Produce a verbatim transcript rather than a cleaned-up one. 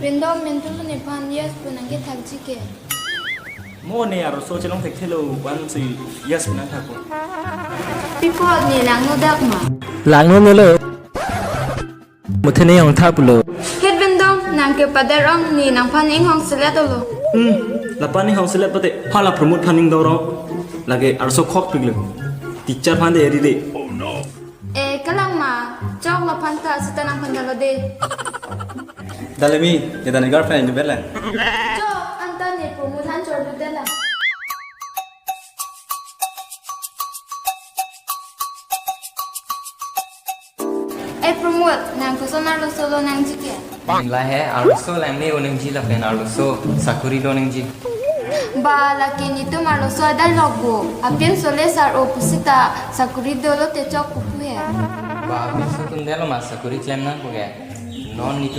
Bendong, mentu lo nephan yes pu nangkethakji ke. Mo ne arloso chelong thekthelo, wan si yes pu nangthakpo. Pi apot ne langno dak ma? Langno nelo. Muthe ne hongthak pulo. Het Bendong, nangke pader ong, ne nangphan inghong selet dolo. Hmm, lapan inghong selet pate, phala Pramod phan ingdorong. Lake arloso khokpiklo. Teacher phan de eri de. Eh, kalang ma, chok laphan ta sita nangphan dalo de. Dale mi, ya dane girlfriend ni bela. Chok, anta ne Pramod han chor du dela. Eh, Pramod, nang koson arloso lo nangji ke? Nang lahei arloso lang ne o nangji lapen arloso sakuri do nangji. Ba, lake netum arloso a-dialogue bo. Apinso le sar-o pusita sakuri dolo te chok pupu he. Ba, apinso tun delo ma sakuri klem nangpo ke. Non netum